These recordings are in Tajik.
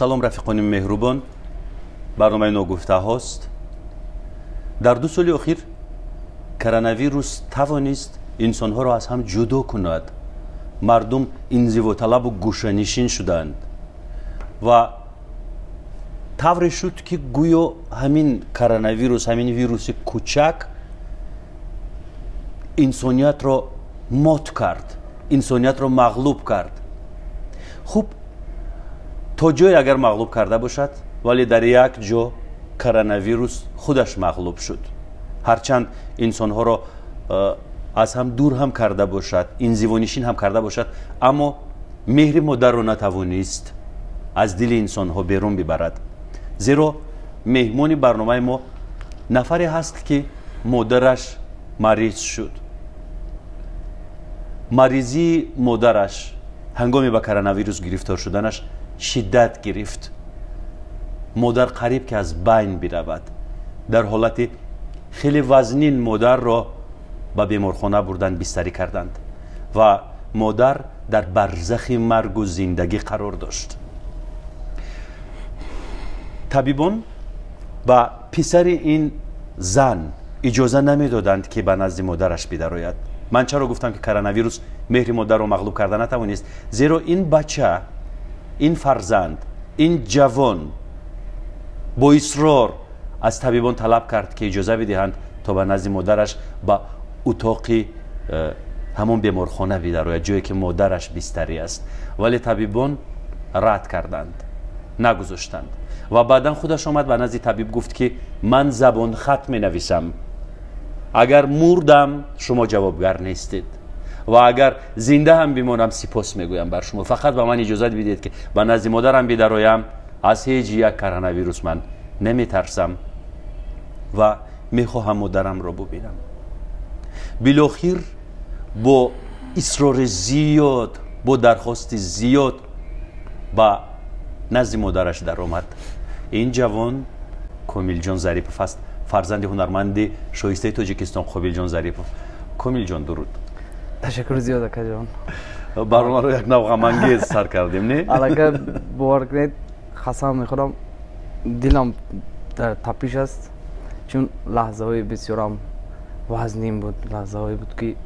Салом, рафиқони меҳрубон. Барномаи ногуфтаҳост. Дар 2 соли охир коронавирус тавонист инсонҳоро аз ҳам ҷудо кунад. Мардум инзивоталабу гӯшанишин шуданд ва тавре шуд, ки гӯё ҳамин коронавирус, ҳамин вируси кӯчак инсониятро мот кард, инсониятро мағлуб кард. Хуб, то ҷое агар мағлуб карда бошад, вале дар як ҷо коронавирус худаш мағлуб шуд. Ҳарчанд инсонҳоро аз ҳам дур ҳам карда бошад, инзивонишин ҳам карда бошад, аммо меҳри модарро натавонист аз дили инсонҳо берун бибарад. Зеро меҳмони барномаи мо нафаре ҳаст, ки модараш мариз шуд. Маризии модараш ҳангоми ба коронавирус гирифтор шуданаш шиддат гирифт. Модар қариб ки аз байн биравад. Дар ҳолати хеле вазнин модарро ба беморхона бурданд, бистарӣ карданд ва модар дар барзахи маргу зиндагӣ қарор дошт. Табибон ба писари ин зан иҷоза намедоданд, ки ба назди модараш бидарояд. Ман чаро гуфтам, ки коронавирус меҳри модарро мағлуб карда натавонист? Зеро ин бача, ин фарзанд, ин ҷавон бо исрор аз табибон талаб кард, ки иҷоза бидиҳанд, то ба назди модараш ба утоқи ҳамон беморхона бидарояд, ҷое ки модараш бистарӣ аст. Вале табибон рад карданд, нагузоштанд. Ва баъдан худаш омад ба назди табиб гуфт, ки ман забонхат менависам, агар мурдам, шумо ҷавобгар нестед ва агар зинда ҳам бимонам, сипос мегӯям бар шумо. Фақат ба ман иҷозат бидиҳед, ки ба назди модарам бидароям. Аз ҳеҷ як коронавирус ман наметарсам ва мехоҳам модарамро бубинам. Билохир бо исрори зиёд, бо дархости зиёд ба назди модараш даромад. Ин ҷавон Комилҷон Зарипов аст, фарзанди ҳунарманди шоистаи Тоҷикистон Қобилҷон Зарипов. Комилҷон, дуруд. Ташаккури зиёд, акаҷон. Барномаро як нав ғамангез сар кардем, не? Аллакай, бовар кунед, қасам мехӯрам, дилам дар тапиш аст, чун лаҳзаҳои бисёрам вазнин буд, лаҳзаҳое буд, ки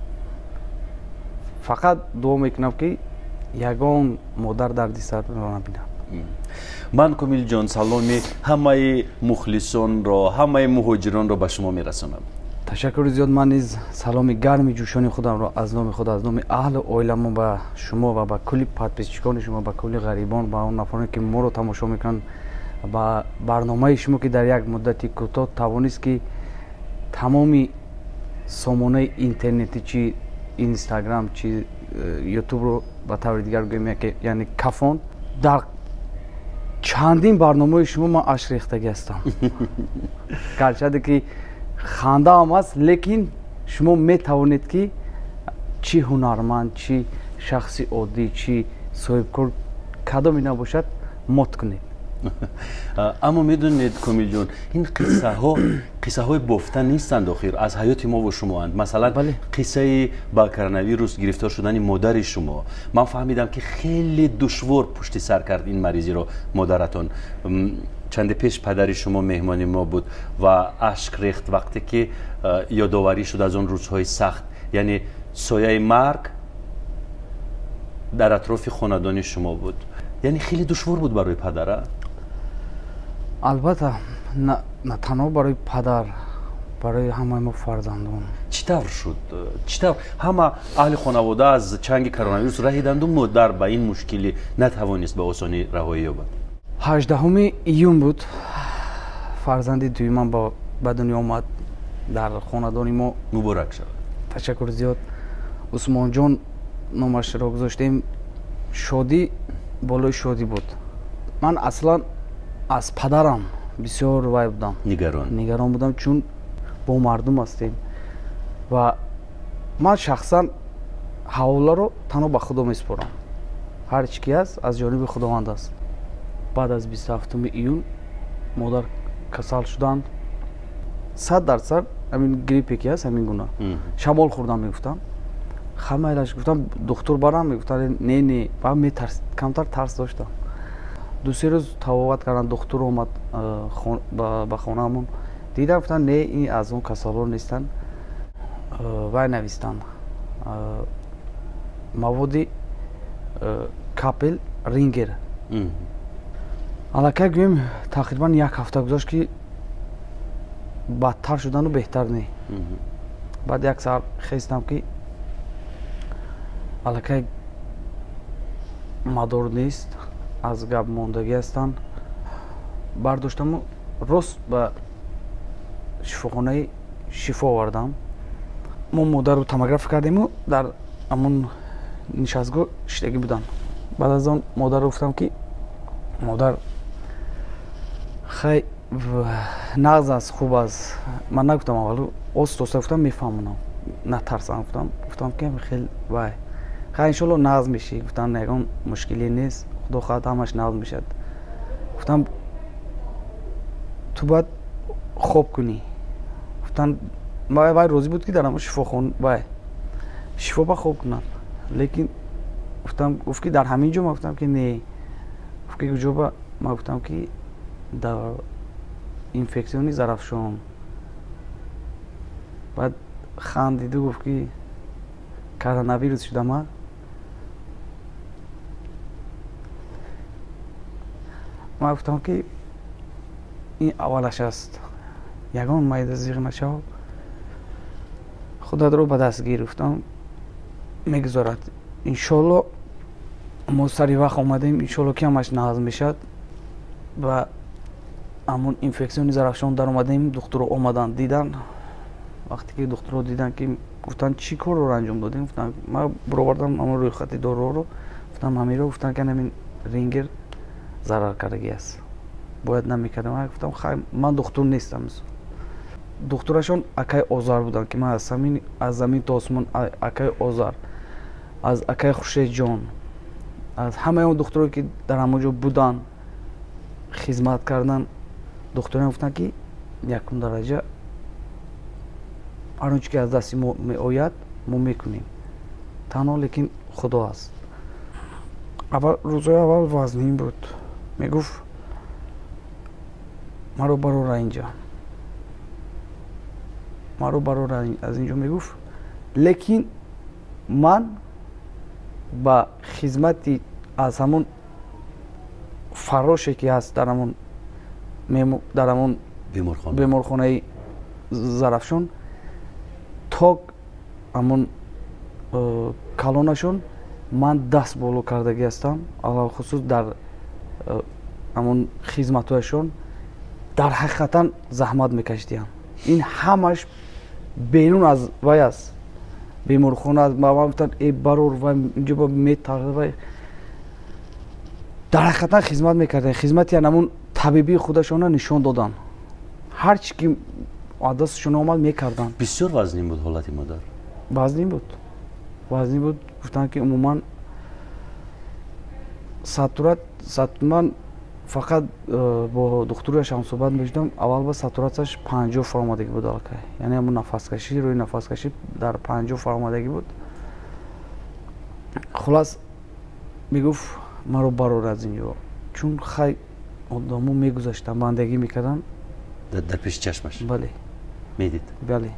фақат дуо мекунам, ки ягон модар дарди сарро набинад. Ман, Комилҷон, саломи ҳамаи мухлисонро, ҳамаи муҳоҷиронро ба шумо мерасонам. Ташаккури зиёд. Ман низ саломи гарми ҷӯшони худамро аз номи худ, аз номи аҳлу оиламон ба шумо ва ба кулли подписчикони шумо, ба кулли ғарибон, ба он нафароне, ки моро тамошо мекунанд, ба барномаи шумо, ки дар як муддати кӯтоҳ тавонист, ки тамоми сомонаи интернетӣ, чи Инстаграм, чи Ютубро, ба таври дигар гӯем, яъне кафон. Дар чандин барномаи шумо ман ашк рехтагӣ ҳастам. Гарчанде ки хандаам аст, лекин шумо метавонед, ки чӣ ҳунарманд, чӣ шахси оддӣ, чӣ соҳибкор, кадоме набошад, мот кунед. Аммо медонед, Комилҷон, ин қиссаҳо қиссаҳои бофта нестанд, охир аз ҳаёти мо ва шумоанд. Масалан, қиссаи ба коронавирус гирифтор шудани модари шумо, ман фаҳмидам, ки хеле душвор пушти сар кард ин маризиро модаратон. Чанде пеш падари шумо меҳмони мо буд ва ашк рехт, вақте ки ёдоварӣ шуд аз он рӯзҳои сахт, яъне сояи марг дар атрофи хонадони шумо буд. Яъне хеле душвор буд барои падара. Албатта, на танҳо барои падар, барои ҳамаи мо фарзандон. Чӣ тавр шуд? Чӣ тавр ҳама аҳли хонавода аз чанги коронавирус раҳиданду модар ба ин мушкилӣ натавонист ба осонӣ раҳоӣ ёбад? 18 июн буд, фарзанди дуюмам ба дунё омад дар хонадони мо. Муборак шавад. Ташаккур зиёд. Усмонҷон номашро гузоштем. Шодӣ болои шодӣ буд. Ман аслан аз падарам бисёр вай будам. Нигарон. Нигарон будам, чун бо мардум ҳастем ва ман шахсан ҳаволаро танҳо ба Худо месупорам. Ҳар чӣ ки ҳаст, аз ҷониби Худованд аст. Баъд аз 27 июн модар касал шуданд. 100% ҳамин гриппе ки ҳаст, ҳамин гуна шамол хӯрдам, мегуфтам. Хамайлаш гуфтам, духтур барам, мегуфтам, не, не. Ба метарс, камтар тарс доштам. Ду-се рӯз тавоват карданд, духтур омад ба хонаамон, дидан, гуфтанд не, ин аз он касалҳо нестанд. Вай навистанд маводи капел Рингер. Аллакай гӯем тақрибан як ҳафта гузашт, ки бадтар шудану беҳтар не. Баъд як саҳар хестам, ки аллакай мадор нест, аз гап мондагӣ ҳастанд. Бардоштаму рост ба шифохонаи Шифо овардам. Мо модарро томография кардему, дар ҳамон нишастгоҳ шиштагӣ будам. Баъд аз он модарро гуфтам, ки модар, хай, нағз аст, хуб аст. Ман нагуфтам аввалу, оста-оста гуфтам, мефаҳмонам, натарсам гуфтам. Гуфтам, ки хел вай, хай, иншолло нағз мешӣ. Гуфтам, ягон мушкиле нест, худо хоҳад, ҳамаш нағз мешавад. Гуфтам, ту бояд хоб кунӣ. Гуфтан, вай розӣ буд, ки дар ҳамон шифохон вай шифо ба хоб кунад, лекин гуфтам, гуфт, ки дар ҳамин ҷо. Ман гуфтам, ки не. Гуфт, ки куҷо ба? Ман гуфтам, ки дар инфексиони Зарафшон. Баъд хандиду гуфт, ки коронавирус шудама. Ман гуфтам, ки ин аввалаш аст, ягон майда зиғ нашав, худатро ба даст гир. Гуфтам, мегузорад иншолло. Мо сари вақт омадем, иншолло, ки ҳамаш нағз мешавад. Ва ҳамон инфексиони Зарафшон даромадем, духтуро омаданд, дидан. Вақте ки духтуро дидан, ки гуфтанд, чӣ корро анҷом додем? Гуфтам, ман баровардам ҳамон рӯйхати доруҳоро, гуфтам, ҳаминро. Гуфтанд, ки ҳамин Рингер зарар кардагӣ аст, бояд намекардам. Ман гуфтам, хай, ман духтур нестам. Духтурашон акай Озар буданд, ки ман аз замин то осмон акай Озар, аз акай Хуршедҷон, аз ҳамаи он духтуре, ки дар ҳамон ҷо буданд, хизмат карданд. Духтурам гуфтанд, ки якум дараҷа ҳар он чи ки аз дасти мо меояд, мо мекунем, танҳо лекин Худо аст. Аввал, рӯзҳои аввал вазнин буд. Мегуфт, маро барора инҷа, маро барора аз инҷо, мегуфт. Лекин ман ба хизмати аз ҳамон фарроше, ки ҳаст дар ҳамон беморхонаи Зарафшон, то ҳамон калонашон ман даст боло кардагӣ ҳастам. Алалхусус дар ҳамон хизматҳояшон дар ҳақиқатан заҳмат мекашидиям. Ин ҳамаш берун аз вай аст, беморхона аст. Ба ман гуфтанд, э, барор, вай инҷо метарсад. Вай дар ҳақиқатан хизмат мекарданд, хизмати ҳамон табибии худашона нишон доданд, ҳар чи ки аз дасташон омад, мекарданд. Бисёр вазнин буд ҳолати модар? Вазнин буд, вазнин буд. Гуфтанд, ки умуман сатурат, ман фақат бо духтураш ҳамсӯҳбат мешудам. Аввал ба сатуратсияш 50 фаромадагӣ буд аллакай, яъне ҳамон нафаскашӣ, рӯи нафаскашӣ дар 50 фаромадагӣ буд. Хулас, мегуфт, маро барор аз инҷо, чун хай одамо мегузаштанд, бандагӣ мекарданд. Дар пеши чашмаш? Бале. Медид? Бале.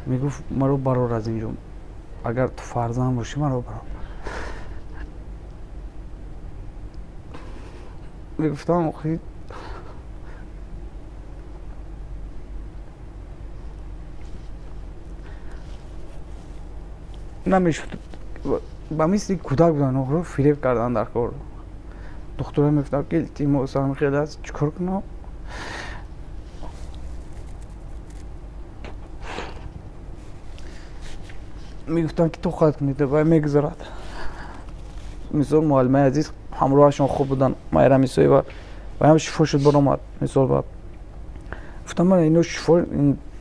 Мегуфт, маро барор аз инҷо, агар ту фарзанд бошӣ, маро барор. Мегуфтам, охи, намешуд, ба мисли кӯдак будан, охиро фиреб кардан дар кор. Духтура мегуфтам, ки илтимос, ҳам хеле аст, чӣ кор кунам? Мегуфтам, ки тоқат кунед, вай мегузарад. Мисол, муаллимаи азиз ҳамроҳашон хуб буданд, Майрам Исоева, ваям шифо шуд, баромад. Мисол, ба гуфтам, ман ино шифо,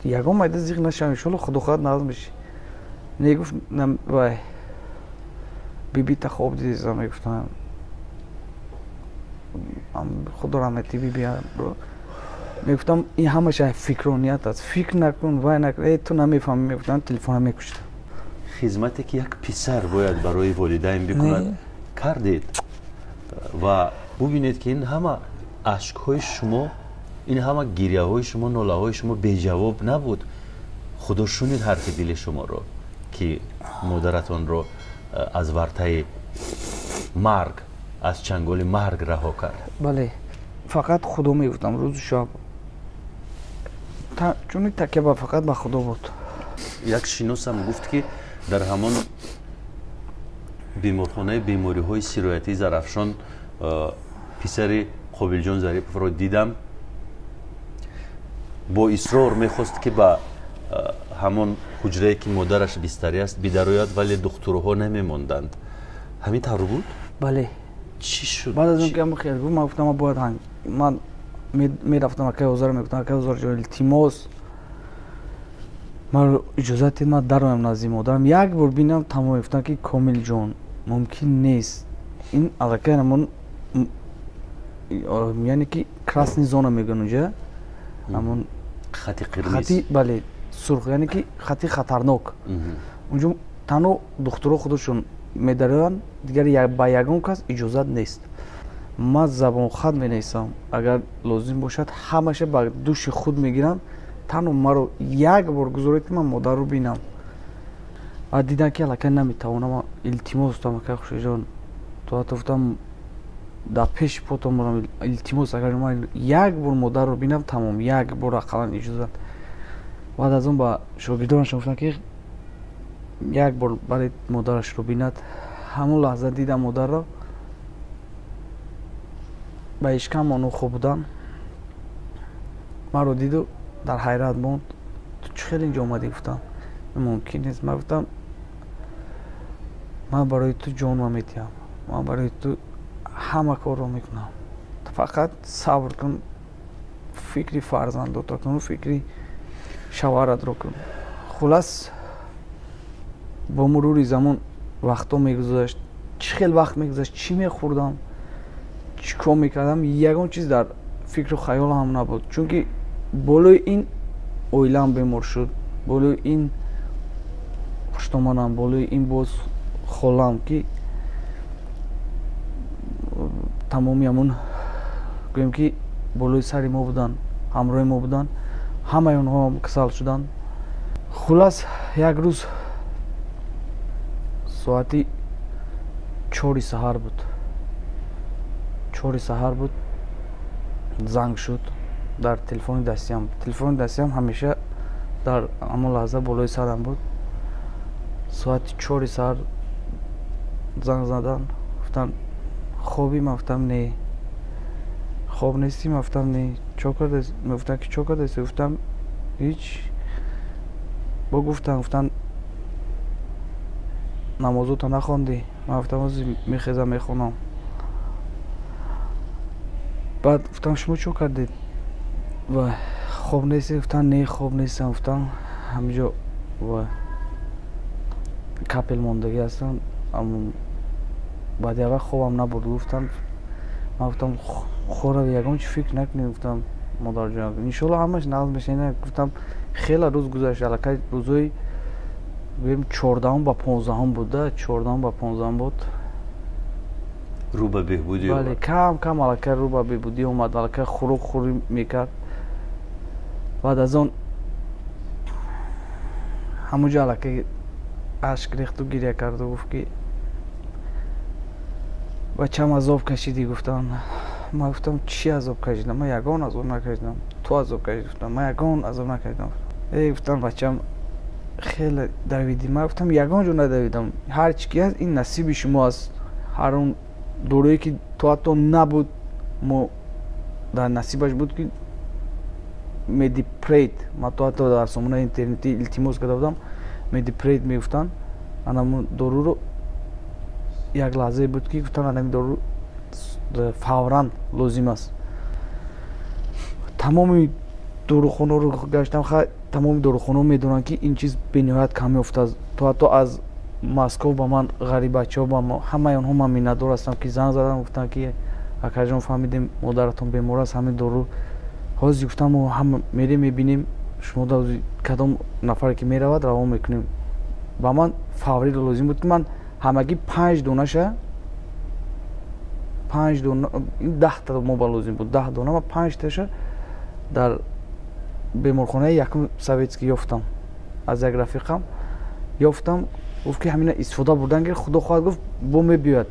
ягон майда зиқ нашавам, иншолло, худо хоҳад, нағз мешӣ. Не, гуфт, вай бибита хоб дидисам. Мегуфтам, худо раҳмати биби. Мегуфтам, ин ҳамаша фикроният аст, фикр накун, вай накун, э, ту намефаҳмӣ, мегуфтам, телефона мекушта. Хизмате, ки як писар бояд барои волидайн бикунад, кардед ва Бубинед, ки ин ҳама ашкҳои шумо, ин ҳама гирьяҳои шумо, нолаҳои шумо беҷавоб набуд. Худо шунид ҳарфи дили шуморо, ки модаратонро аз вартаи марг, аз чанголи марг раҳо кард. Бале, фақат Худо мегуфтам рӯзу шаб, чуни такя ба фақат ба Худо буд. Як шиносам гуфт, ки дар ҳамон беморхонаи бемориҳои сироятии Зарафшон писари Қобилҷон Зариповро дидам. Бо исрор мехост, ки ба ҳамон ҳуҷрае, ки модараш бистарӣ аст, бидарояд, вале духтурҳо намемонданд. Ҳамин тавр буд? Бале. Чӣ шуд? Баъд аз он ки ам хел гуфт, ман гуфтам, ман бояд, ман мерафтам акай Озар, мегуфтам: «Акай Озар ҷон, илтимос, маро иҷозат дид, ман дароям назди модарам, як бор бинам, тамом». Гуфтам, ки Комилҷон, мумкин нест, ин аллакай ҳамон, яъне ки красный зона мегӯян унҷа, ҳамон хати қирмиз. Хати, бале, сурх, яъне ки хати хатарнок. Унҷо танҳо духтуро худашон медароянд, дигар ба ягон кас иҷозат нест. Ман забонхат менависам, агар лозим бошад, ҳамаша ба души худ мегирам, танҳо маро як бор гузоред, ки ман модарро бинам. Баъд дидам, ки аллакай наметавонам, илтимос гуфтам: «Акай Хушиҷон, то ҳатто, гуфтам, дар пеши потон бурам, илтимос, агар ман як бор модарро бинам, тамом, як бор ақаллан иҷозат». Баъд аз он ба шогирдонашон гуфтам, ки як бор баред, модарашро бинад. Ҳамон лаҳза дидам модарро, ба ишкам оно хоб буданд. Маро диду дар ҳайрат монд: «Ту чӣ хел инҷо омадӣ?» Гуфтам: «Мумкин нест». Ман гуфтам: «Ман барои ту ҷонма медиҳам, ман барои ту ҳама корро мекунам, фақат сабр кун, фикри фарзандото кун, фикри шавҳаратро кун». Хулас, бо мурури замон вақтҳо мегузашт, чӣ хел вақт мегузашт, чӣ мехӯрдам, чӣ кор мекардам, ягон чиз дар фикру хаёлам набуд, чунки болои ин оилаам бемор шуд, болои ин хуштоманам, болои ин боз холам, ки тамоми ҳамун, гӯем ки, болои сари мо буданд, ҳамроҳи мо буданд, ҳамаи онҳо касал шуданд. Хулас, як рӯз соати 4 саҳар буд, 4 саҳар буд, занг шуд дар телефони дастиям. Телефони дастиям ҳамеша дар ҳамон лаҳза болои сарам буд. Соати 4 саҳар занг задан, гуфтанд: «Хобӣ?» Ман гуфтам: «Не». «Хоб нестӣ?» Ман гуфтам: «Не». «Чо кардаст?» Мегуфтанд, ки чо кардаст? Гуфтам: «Ҳеҷ». Бо гуфтанд, гуфтанд: «Намозото нахондӣ?» Ман гуфтам: «Ҳозир мехезам, мехонам». Баъд гуфтам: «Шумо чо кардед ва хоб нестед?» Гуфтанд: «Не, хоб нестам». Гуфтам: «Ҳаминҷо ва капель мондагӣ ҳастам, баъд як вақт хобам набурд», гуфтам. Ман гуфтам: «Хорави, ягон чи фикр накунед», гуфтам, «модарҷон, иншоалло ҳамаш нағз мешава». Гуфтам, хеле рӯз гузашт, аллакай рӯзои, гӯем, 14-ум ба 15-ум буд да, 14-ум ба 15-ум буд. Рӯ ба беҳбудӣ. Бале, кам кам аллакай рӯ ба беҳбудӣ омад, аллакай хӯрок хӯрӣ мекард. Баъд аз он ҳамонҷо аллакай ашк рехту гиря карду гуфт, ки «Бачам, азоб кашидӣ», гуфтам. Ман гуфтам: «Чӣ азоб кашидам? Ман ягон азоб накашидам, ту азоб кашидӣ». Гуфтам: «Ман ягон азоб накашидам». «Э, гуфтам, бачам, хеле давидӣ». Ман гуфтам: «Ягон ҷо надавидам, ҳар чӣ ки ҳаст, ин насиби шумо аст. Ҳар он дорое, ки то ҳатто набуд, мо дар насибаш буд, ки Медипред, ман то ҳатто дар сомонаи интернетӣ илтимос карда будам, Медипред мегуфтанд, анамун доруро, як лаҳзае буд, ки гуфтанд, анами дору фавран лозим аст». Тамоми дорухонаро гаштам, тамоми дорухонаҳо медонанд, ки ин чиз бениҳоят камёфт аст. То ҳатто аз Москов ба ман ғарибачаҳо, ба ҳамаи онҳо ман миннатдор ҳастам, ки занг задам, гуфтанд, ки «Акаҷон, фаҳмидем, модаратон бемор аст, ҳамин дору ҳозир». Гуфтам: «Мо ҳама мерем, мебинем, шумо кадом нафаре ки меравад, равон мекунем». Ба ман фавриро лозим буд, ки ман ҳамагӣ панҷ донаша, 5 дона, 10 та мо ба лозим буд, 10 дона, ман 5 таша дар беморхонаи якум советский ёфтам, аз як рафиқам ёфтам. Гуфт ки ҳамина истифода бурдан гир, худо хоҳад гуфт бо мебиёяд.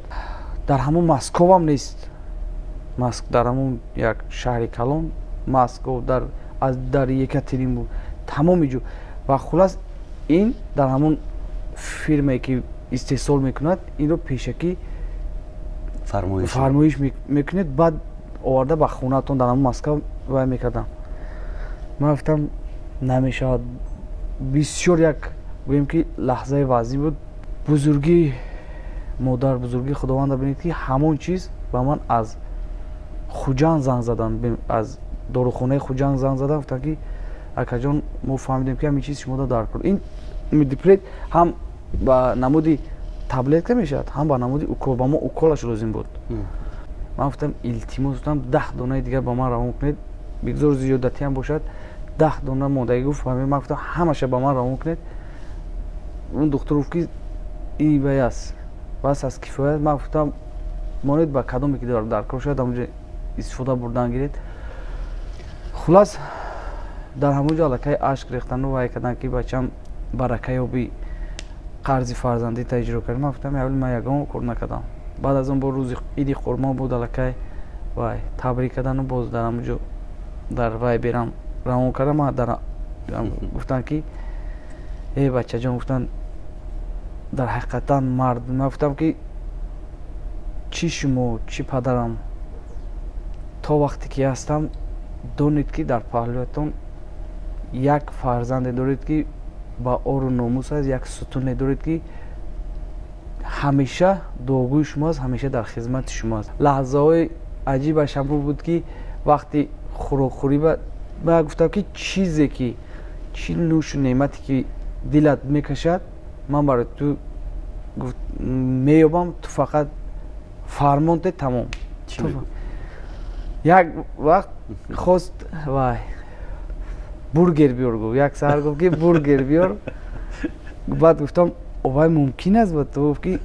Дар ҳамон Московам нест, дар ҳамон як шаҳри калон Москов, дар Екатеринбург, тамоми ҷо. Ва хулас ин дар ҳамон фирмае ки истеҳсол мекунад, инро пешакӣ фармоиш мекунед, баъд оварда ба хонаатон дар ҳамон Москва вай мекардам. Ман гуфтам намешавад. Бисёр як гӯем ки лаҳзаи вазъӣ буд. Бузургии модар, бузургии Худованда бинед ки ҳамон чиз ба ман аз Хуҷанд занг задан, аз дорухонаи Хуҷанд занг задан, гуфтанд ки акаҷон, мо фаҳмидем ки ҳамин чиз шумо дар кор. Ин Медипред ҳам ба намуди таблетка мешавад, ҳам ба намуди укол. Ба мо уколаш лозим буд. Ман гуфтам илтимос, гуфтам 10 донаи дигар ба ман равон кунед, бигзор зиёдатӣ ҳам бошад, 10 дона мондагӣ. Гуфт ман гуфтам ҳамаша ба ман равон кунед. Он духтур гуфт ки ин вай аст, бас аз кифоят. Ман гуфтам монед ба кадоме ки дар кор шояд ҳамонҷо истифода бурдан гиред. Хулас дар ҳамон ҷо аллакай ашк рехтану вай кардан ки бачам барака ёби, қарзи фарзандӣ та иҷро кард. Ман гуфтам аввал ман ягон кор накардам. Баъд аз он бо рӯзи иди қурбон буд, аллакай вай табрик кардану боз дар ҳамон ҷо дар вай берам равон кардам. Ман дар гуфтанд ки э бачаҷон, гуфтанд дар ҳақиқатан мард. Ман гуфтам ки чӣ шумо, чӣ падарам, то вақте ки ҳастам донед ки дар паҳлӯятон як фарзанде доред ки ба ору номус аст, як сутуне доред ки ҳамеша дуогӯи шумо аст, ҳамеша дар хизмати шумо аст. Лаҳзаҳои аҷибаш ҳамон буд ки вақти хӯрокхӯрӣ ман гуфтам ки чизе ки чӣ нӯшу неъмате ки дилат мекашад, ман барои ту меёбам, ту фақат фармон де, тамом. Як вақт хост вай бургер биёр, гуфт. Як саҳар гуфт ки бургер биёр. Баъд гуфтам вай мумкин аст? Ба ту гуфт ки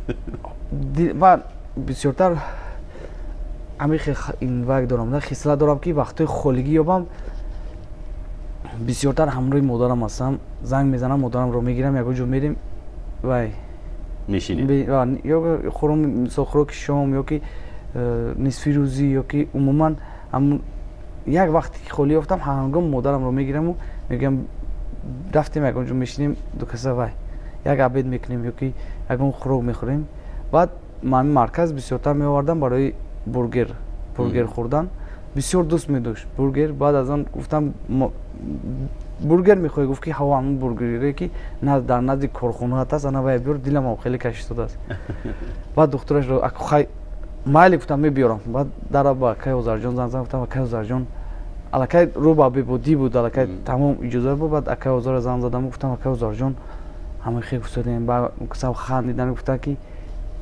ман бисёртар ҳамин вай дорам, хислат дорам ки вақтҳои холигӣ ёбам, бисёртар ҳамроҳи модарам ҳастам, занг мезанам, модарамро мегирам, ягон ҷо мерем, вай мешинем, ё хӯроки шом, ё ки нисфи рӯзӣ, ё ки умуман як вақте ки холӣ ёфтам, ҳангом модарамро мегираму мегӯям рафтем ягон ҷо мешинем, ду каса вай як обед мекунем ё ки ягон хӯрок мехӯрем. Баъд ман марказ бисёртар меовардам барои бургер хӯрдан, бисёр дӯст медошт бургер. Баъд аз он гуфтам бургер мехоҳӣ? Гуфт ки ҳаво, ҳамон бургере ки дар назди корхонаат аст, ана вай биёр, дилам хеле кашистодааст. Баъд духтурашро хай майли гуфтам мебиёрам. Баъд дара ба акай Озарҷон занг задам, гуфтам акай Озарҷон, аллакай рӯ ба бебодӣ буд, аллакай тамом иҷоза буд. Баъд акай Озарро занг задам, гуфтам акай Озарҷон, ҳамин хел гуфтодем. Баъд хандидан гуфтанд ки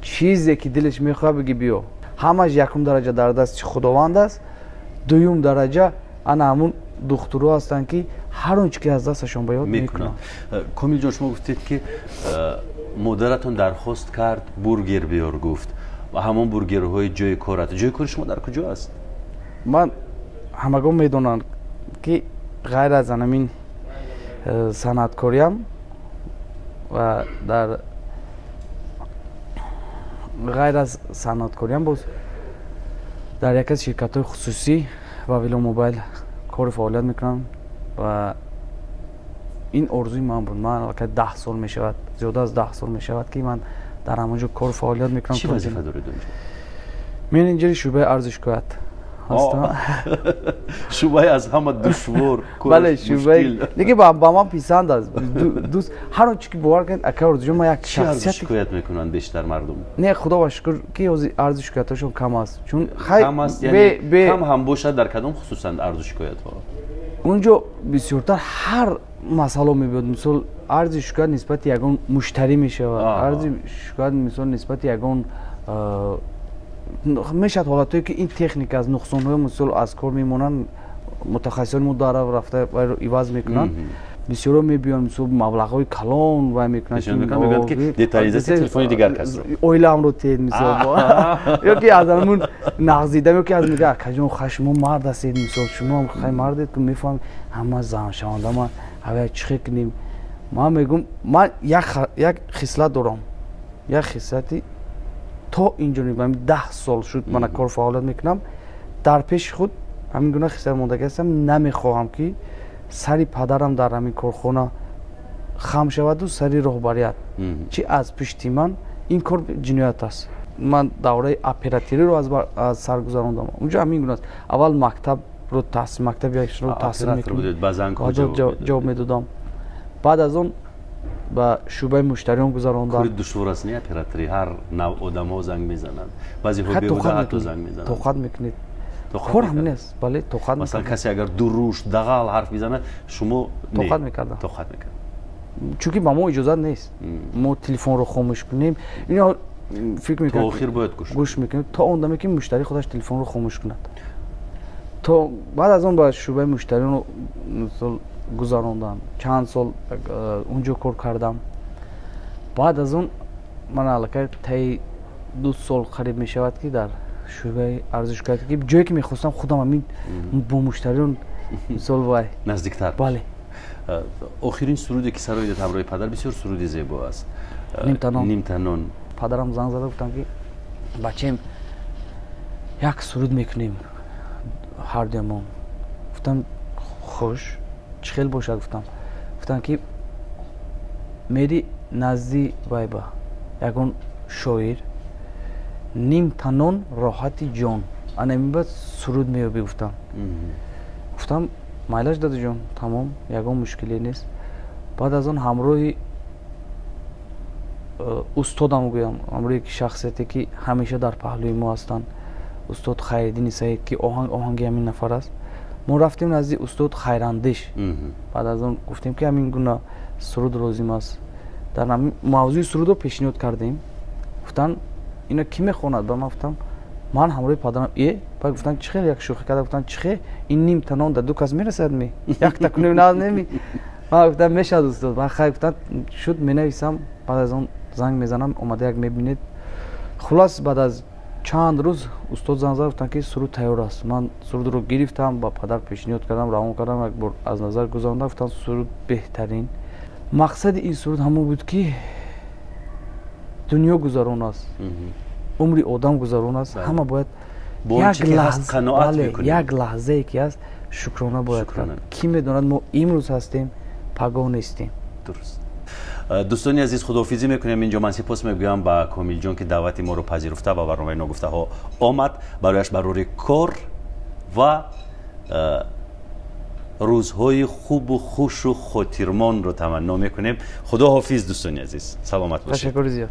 чизе ки дилаш мехоҳад бигӣ биё, ҳамаш якум дараҷа дар дасти Худованд аст, дуюм дараҷа ана ҳамун духтурҳо ҳастанд ки ҳар он чи ки аз дасташон ба ёд мекунанд. Комилҷон, шумо гуфтед ки модаратон дархост кард бургер биёр, гуфт, ва ҳамон бургерҳои ҷои корат. Ҷои кори шумо дар куҷо аст? Ман ҳамагон медонанд ки ғайр аз ҳамин санъаткориам ва дар ғайр аз санъаткориам боз дар яке аз ширкатҳои хусусӣ ва Виломобайл кору фаъолият мекунам ва ин орзуи ман буд. Ман аллакай 10 сол мешавад, зиёда аз 10 сол мешавад ки ман дар ҳамон ҷо кору фаъолият мекунам. Чӣ вазифа доред онҷо? Менеҷери шӯъбаи арзу шикоят ҳастам. Шӯъбаи аз ҳама душвор. Бале, шӯъбаи лекин ба ман писанд аст. Дӯст ҳар он чи ки бовар кунед, акай Орзуҷон, ман як шахсият шикоят мекунанд бештар мардум? Не, худо ба шукр ки ҳозир арзу шикоятҳошон кам аст. Чун кам аст, яъне кам ҳам бошад, дар кадом хусусанд арзу шикоятҳо? Унҷо бисёртар ҳар масъало мебиёд. Мисол арзи шикоят нисбати ягон муштарӣ мешавад, арзи шикоят мисол нисбати ягон мешавад ҳолатҳое ки ин техника аз нуқсонҳои мисол аз кор мемонанд, мутахассисони мо дар рафта вайро иваз мекунанд. Бисёро мебиён, мисол, маблағҳои калон вай мекунанд, мегӯянд ки детализатсияи телефони дигар касро оилаамро тед, мисол, ё ки аз ҳамун нағзидам, ё ки аз мега: «Акаҷон, хай, шумо мард ҳастед, мисол, шумо хай мардед, ки мефаҳмед, ҳама заншаванда ман ҳавая чӣ хел кунем?» Ман мегӯм, ман як хислат дорам, як хислати то инҷо 10 сол шуд мана кор фаъолият мекунам, дар пеши худ ҳамин гуна хислат мондагӣ ҳастам. Намехоҳам, ки сари падарам дар ҳамин корхона хам шаваду сари роҳбарият чи аз пишти ман. Ин кор ҷиноят аст. Ман давраи операториро аз сар гузарондам, унҷо ҳамин гуна аст. Аввал мактабро таҳсил, мактаби таҳсил ҷавоб медодам, баъд аз он ба шӯъбаи муштариён гузарондам. Кори душвор аст, не, оператори? Ҳар нав одамҳо занг мезананд, баъзеҳо беҳуда ҳатто занг мезананд. Тоқат мекунед, кор ҳамин аст, бале, тоқат. Масалан, касе агар дурушт, дағал ҳарф мезанад, шумо тоқат мекардам. Тоқат мекард. Чунки ба мо иҷозат нест мо телефонро хомӯш кунем. Ино фикр мекунем, то охир бояд гӯш гӯш мекунем, то он даме ки муштарӣ худаш телефонро хомӯш кунад. То баъд аз он ба шӯъбаи муштариён, мисол, гузарондам, чанд сол унҷо кор кардам. Баъд аз он ман аллакай таи 2 сол қариб мешавад, ки дар шӯъбаи арзишкард, ки ҷое ки мехостам худам ҳамин бо муштариён, мисол, вай наздиктар. Бале. Охирин суруде ки сароидат ҳамроҳи падар, бисёр суруди зебо аст. Нимтанон. Нимтанон. Падарам занг зада гуфтам, ки бачаем, як суруд мекунем ҳардуямон. Гуфтам: «Хуш, чӣ хел бошад?» Гуфтам. Гуфтам, ки мери назди вайба ягон шоир, нимтанон роҳати ҷон, ана баъд суруд меёбӣ, гуфтам. Гуфтам: «Майлаш, дадаҷон, тамом, ягон мушкиле нест». Баъд аз он ҳамроҳи устодам гӯям, ҳамроҳи ки шахсияте ки ҳамеша дар паҳлӯи мо ҳастанд, устод Хайриддини Саид, ки оҳанг оҳанги ҳамин нафар аст, мо рафтем назди устод Хайрандеш. Баъд аз он гуфтем, ки ҳамин гуна суруд лозим аст, дар мавзӯи сурудро пешниҳод кардем. Гуфтанд: «Ино кӣ мехонад?» Ба ман гуфтам: «Ман ҳамроҳи падарам». Е, баъд гуфтанд: «Чӣ хел?» Як шӯхӣ карда гуфтанд: «Чӣ хел, ин нимта нон дар ду кас мерасад, ми якта кунем, неми?» Ман гуфтам: «Мешавад, устод». Баъд хай, гуфтанд, шуд, менависам, баъд аз он занг мезанам, омада як мебинед. Хулас, баъд аз чанд рӯз устод занг зад, гуфтанд, ки суруд тайёр аст. Ман сурудро гирифтам, ба падар пешниҳод кардам, равон кардам, як бор аз назар гузарондам, гуфтанд: «Суруд беҳтарин». Мақсади ин суруд ҳамон буд, ки дунё гузарон аст, умри одам гузарон аст, ҳама бояд як лаҳзае ки ҳаст, шукрона бояд кард. Кӣ медонад, мо имрӯз ҳастем, пагоҳ нестем. Дуруст. Дӯстони азиз, худоҳофизӣ мекунем инҷо. Ман сипос мегӯям ба Комилҷон, ки даъвати моро пазируфта ба барномаи Ногуфтаҳо омад. Барояш барори кор ва рӯзҳои хубу хушу хотирмонро таманно мекунем. Худоҳофиз, дӯстони азиз, саломат бошед. Ташаккури зиёд.